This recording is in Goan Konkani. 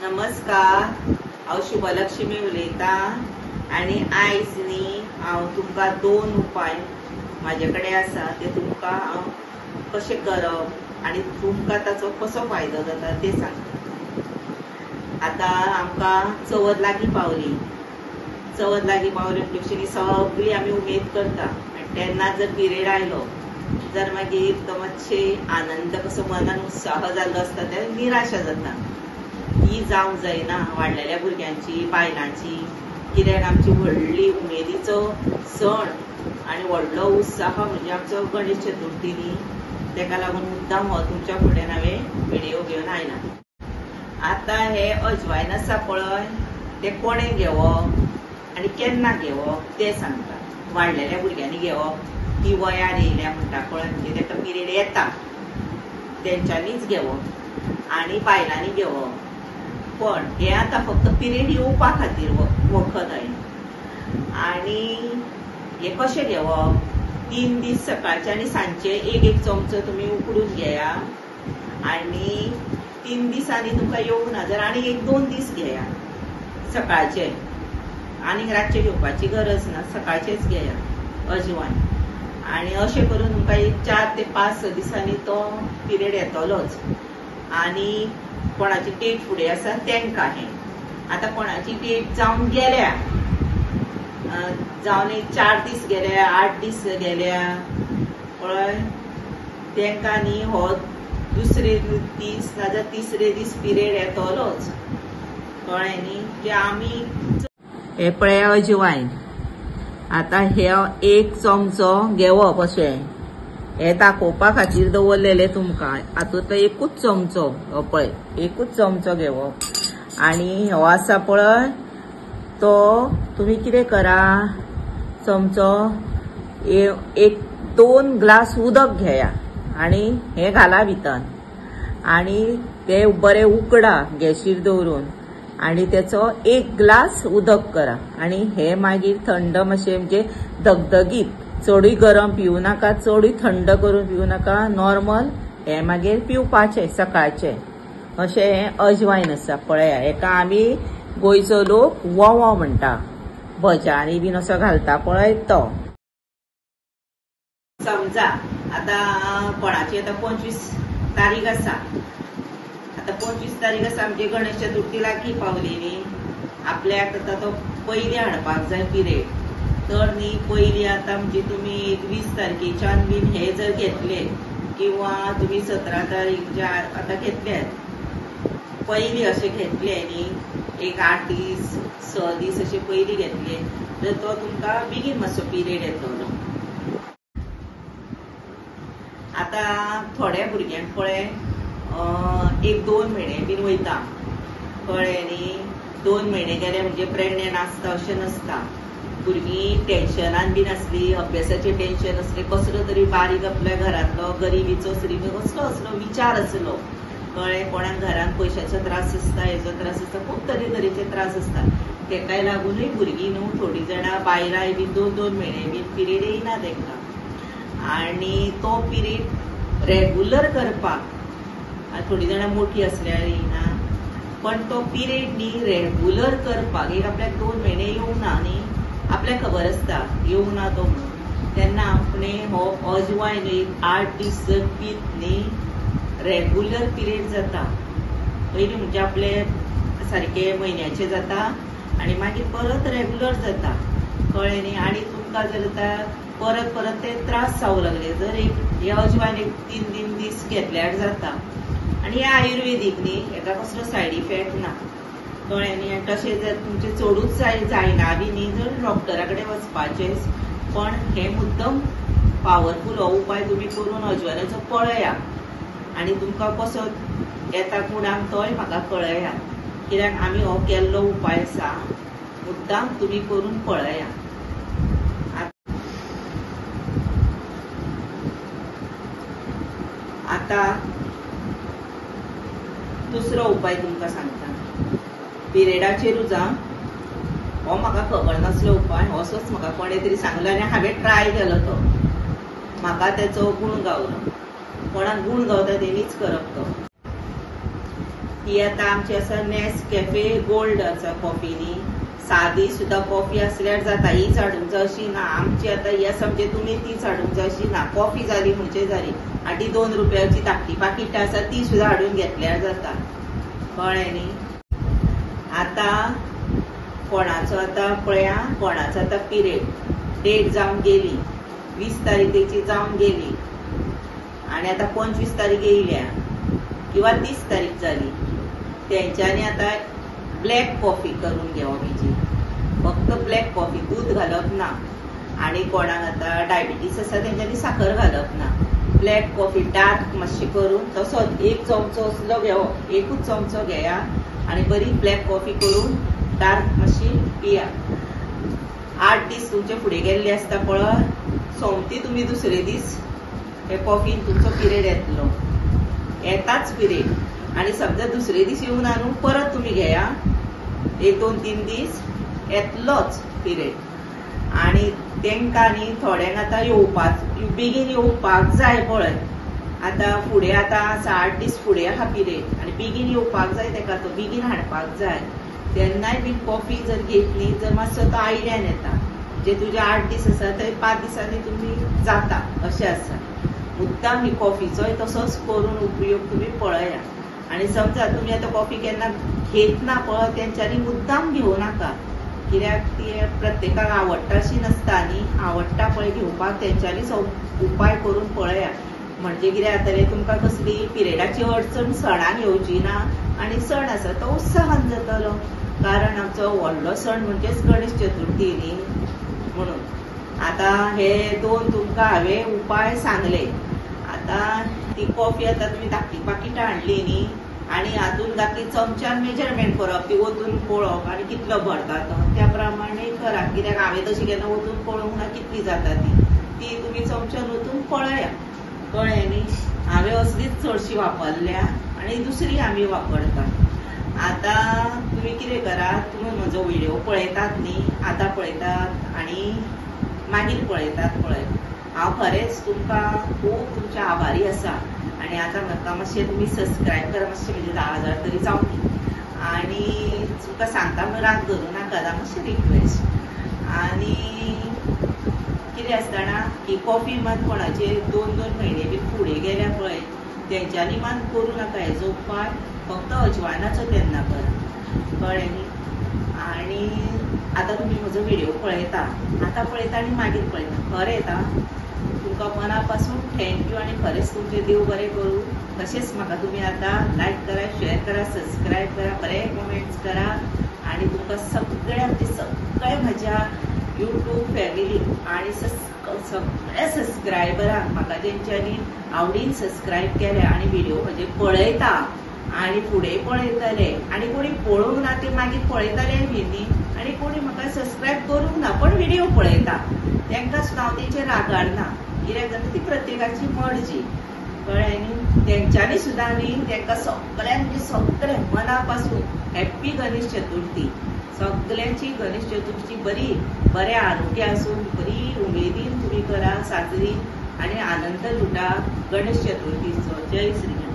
नमस्कार, हांव शुभलक्ष्मी उलयतां आनी आयज न्ही हांव तुमकां दोन उपाय म्हाजे कडेन आसा ते तुमकां हांव कशें करप आनी तुमकां ताचो कसो फायदो जाता ते सांगता. आतां आमकां चवथ लागीं पावली, चवथ लागीं पावली म्हणटकीर सगळी आमी उमेद करता आनी तेन्ना जर पिरियड आयलो जर मागीर तो मातशे आनंद कसो मनान उत्साह जाल्लो आसता ते निराशा जाता. ही जावंक जायना वाडलेल्या भुरग्यांची बायलांची, कित्याक आमची व्हडली उमेदीचो सण आनी व्हडलो उत्साह म्हणजे आमचो गणेश चतुर्थी न्ही, तेका लागून मुद्दाम हो तुमच्या फुड्यान हांवें व्हिडियो घेवन आयला. आतां हे अजवायन आसा पळय ते कोणें घेवप आनी केन्ना घेवप तें सांगता. वाडलेल्या भुरग्यांनी घेवप, ती वयार येयल्या म्हणटा पळय म्हणजे तेका पिरियड येता तेंच्यांनीच घेवप आनी बायलांनी घेवप. पण हे आतां फक्त पिरियड येवपा खातीर वखद आहे. आनी हे कशें घेवप, 3 दीस सकाळचे आनी सांजचे एक एक चमचो तुमी उकडून घेया आनी 3 दिसांनी तुमकां येवंक ना जर आनी 1-2 दीस घेया सकाळचे, आनीक रातचे घेवपाची गरज ना, सकाळचेच घेया अजवायन. आनी अशें करून तुमकां एक 4 ते 5 दिसांनी तो पिरियड येतलोच. आनी कोणाची डेट फुडें आसा तेंकां हें आतां कोणाची डेट जावन गेल्या, जावन एक 4 दीस गेल्या 8 दीस गेल्या पळय तेंकां न्ही हो दुसरे दीस नाजाल्यार तिसरे दीस पिरियड येतलोच, कळ्ळें न्ही. की आमी हे पळय अजवायन आतां हे 1 चमचो घेवप अशें हे दाखोवपा खातीर दवरलेले तुमकां. हातूंतलो एकूच चमचो हो पळय एकूच चमचो घेवप आनी हो आसा पळय तो तुमी कितें करा, चमचो 1-2 ग्लास उदक घेया आनी हे घाला भितर आनी ते बरें उकडा गॅशीर दवरून आनी तेचो 1 ग्लास उदक करा आनी हे मागीर थंड मातशें म्हणजे धगधगीत, चडूय गरम पिवू नाका चडूय थंड करून पिवू नाका, नॉर्मल हे मागीर पिवपाचें सकाळचें. अशें हें अजवायन आसा पळया. हेका आमी गोंयचो लोक वोवो म्हणटा, भज्यांनी बीन असो घालता पळय तो. समजा आतां कोणाची आतां 25 तारीख आसा, आतां 25 तारीख आसा म्हणजे गणेश चतुर्थी लागीं पावली न्ही, आपल्याक आतां तो पयलीं हाडपाक जाय पिरियड. तर न्ही पयलीं आतां म्हणजे तुमी 20 तारखेच्यान बीन हे जर घेतले किंवा तुमी 17 तारीख जे आतां घेतल्यात पयलीं अशें घेतले न्ही एक 8 दीस 6 दीस अशें पयलीं घेतले तर तो तुमकां बेगीन मातसो पिरियड येतलो. आतां थोड्या भुरग्यांक पळय 1-2 म्हयने बीन वयता, कळ्ळें न्ही. 2 म्हयने गेले म्हणजे प्रेग्नेंट आसता अशें नासता, भुरगीं टेन्शनान बीन आसली, अभ्यासाचें टेन्शन आसलें, कसलो तरी बारीक आपल्या घरांतलो गरिबीचो कसलो असलो विचार आसलो, कळ्ळें. कोणाक घरान पयशाचो त्रास आसता, हेजो त्रास आसता, खूब तरेतरेचे त्रास आसता, तेकाय लागूनय भुरगीं न्हू थोडीं जाणां बायलां बीन 2-2 म्हयने बीन पिरियड येयना तेंकां. आनी तो पिरियड रेगुलर करपाक थोडीं जाणां मोठी आसल्यार येयना, पण तो पिरियड न्ही रेगुलर करपाक एक आपल्याक 2 म्हयने येवंक ना न्ही, आपल्याक खबर आसता येवंक ना तो म्हणून, तेन्ना आपणे हो अजवायन एक 8 दीस जर पीत न्ही रेगुलर पिरियड जाता. पयलीं म्हणजे आपले सारके म्हयन्याचे जाता आनी मागीर परत रेगुलर जाता, कळ्ळें न्ही. आनी तुमकां जर आतां परत परत ते त्रास जावंक लागले जर एक हे अजवायन एक 3-3 दीस घेतल्यार जाता. आनी हे आयुर्वेदीक न्ही, हेका कसलो सायड इफेक्ट ना, कळ्ळें न्ही. आनी तशें जर तुमचें चडूच जायना बी न्ही जर डॉक्टरा कडेन वचपाचें, पण हे मुद्दम पावरफूल हो उपाय तुमी करून अजवायनाचो पळया आनी तुमकां कसो येता गुणांक तोय म्हाका कळया, कित्याक आमी हो केल्लो उपाय आसा मुद्दाम तुमी करून पळया. आतां दुसरो उपाय तुमकां सांगता पिरियडाचेरूच. हो म्हाका खबर नासलो उपाय, असोच म्हाका कोणें तरी सांगलो आनी हांवें ट्राय केलो, तो म्हाका तेचो गूण गावलो. कोणाक गूण गावता तेणीच करप तो. ही आतां आमची आसा नेसकॅफे गोल्ड आसा कॉफी न्ही, सादी सुद्दां कॉफी आसल्यार जाता, हीच हाडूंक जाय अशी ना. आमची आतां ही आसा म्हणजे तुमी तीच हाडूंक जाय अशी ना. कॉफी जाली म्हणजे जाली. आनी ती 2 रुपयाची धाकटी पाकिटां आसा ती सुद्दां हाडून घेतल्यार जाता. कळ्ळें न्ही? आतां कोणाचो आतां पळया, कोणाचो आतां पिरियड डेट जावन गेली, 20 तारीख जावन गेली आनी आतां 25 तारीख येयल्या किंवा 30 तारीख जाली, तेंच्यांनी आतां ब्लॅक कॉफी करून घेवप. हेजी फक्त ब्लॅक कॉफी, दूद घालप ना. आनी कोणाक आतां डायबिटीस आसा तेंच्यांनी साखर घालप ना. ब्लॅक कॉफी डार्क मातशी करून तसोच 1 चमचो असलो घेवप, 1 चमचो घेया आनी बरी ब्लॅक कॉफी करून डार्क मातशी पिया. 8 दीस तुमचे फुडें गेल्ले आसता पळय, सोमती तुमी दुसरे दीस हे कॉफीन तुमचो पिरियड येतलो, येताच पिरियड. आनी समजा दुसरे दीस येवन न्हू परत तुमी घेया, 1 2 3 दीस येतलोच पिरियड. आनी तेंकां न्ही थोड्यांक आतां येवपाक बेगीन येवपाक जाय पळय, आतां फुडें आतां 8 दीस फुडें आहा पिरियड आनी बेगीन येवपाक जाय तेका, तो बेगीन हाडपाक जाय. तेन्नाय बीन कॉफी जर घेतली जर मातसो तो आयल्यान येता, म्हणजे तुजे 8 दीस आसा थंय 5 दिसांनी तुमी जाता अशें आसा. मुद्दाम ही कॉफीचोय तसोच करून उपयोग तुमी पळया. आनी समजा तुमी आतां कॉफी केन्ना घेतना पळय तेंच्यांनी मुद्दाम घेवं नाका, कित्याक ती प्रत्येकाक आवडटा अशी नासता न्ही, आवडटा पळय घेवपाक तेंच्यांनी उपाय करून पळया. म्हणजे कितें जातलें, तुमकां कसली पिरियडाची अडचण सणान येवची ना आनी सण आसा तो उत्साहान जातलो, कारण आमचो व्हडलो सण म्हणजेच गणेश चतुर्थी न्ही. म्हणून आतां हे 2 तुमकां हांवें उपाय सांगले. आतां ती कॉफी आतां तुमी धाकटी पाकिटां हाडली न्ही आनी हातून घातली चमच्यान मेजरमेंट करप, ती ओतून पळोवप आनी कितलो भरता तो त्या प्रमाणे करा. कित्याक हांवें तशी केन्ना ओतून पळोवंक ना कितली जाता ती, ती तुमी चमच्यान ओतून पळया. कळ्ळें न्ही? हांवें असलीच चडशी वापरल्या आनी दुसरी आमी वापरता. आतां तुमी कितें करा, तुमी म्हजो व्हिडियो पळयतात न्ही, आतां पळयतात आनी मागीर पळयतात पळय, हांव खरेंच तुमकां खूब तुमच्या आभारी आसा. आनी आतां म्हाका मातशें तुमी सबस्क्रायब करा, मातशें म्हणजे 10,000 तरी जावं दी. आनी तुमकां सांगता म्हणून राग धरूं नाका, मातशें रिक्वेस्ट. आनी कितें आसतना ही कॉफी मात कोणाचे 2 2 म्हयने बी फुडें गेल्या पळय तेंच्यांनी मात करूं नाका हेजो उपाय, फक्त अजवायनाचो तेन्ना करा. कळ्ळें न्ही? आनी आतां तुमी म्हजो व्हिडियो पळयता, आतां पळयता आनी मागीर पळयता, खरें आतां तुमकां मना पासून thank you. आनी खरेंच तुमचें देव बरें करूं. तशेंच म्हाका तुमी आतां लायक करा, शेअर करा, सबस्क्रायब करा, बरे कमेंट्स करा. आनी तुमकां सगळ्या म्हणजे सगळ्या म्हज्या यूट्यूब फॅमिली आनी सगळ्या सबस्क्रायबरांक म्हाका तेंच्यांनी आवडीन सबस्क्रायब केलें आनी व्हिडियो म्हजे पळयता आनी फुडें पळयतले, आनी कोणी पळोवंक ना ते मागीर पळयतले बी न्ही, आनी कोणी म्हाका सबस्क्रायब करूंक ना पण व्हिडियो पळयता तेंकां सुद्दां हांव तेंचेर रागारना, कित्याक जाता ती प्रत्येकाची मर्जी. कळ्ळें न्ही? तेंच्यांनी सुद्दां न्ही तेंकां सगळ्यांक म्हणजे सगळें मना पासून हॅप्पी गणेश चतुर्थी. सगळ्यांची गणेश चतुर्थी बरी बरें आरोग्य आसून बरी उमेदीन तुमी करा साजरी आनी आनंद लुटा गणेश चतुर्थीचो. जय श्री गणेश.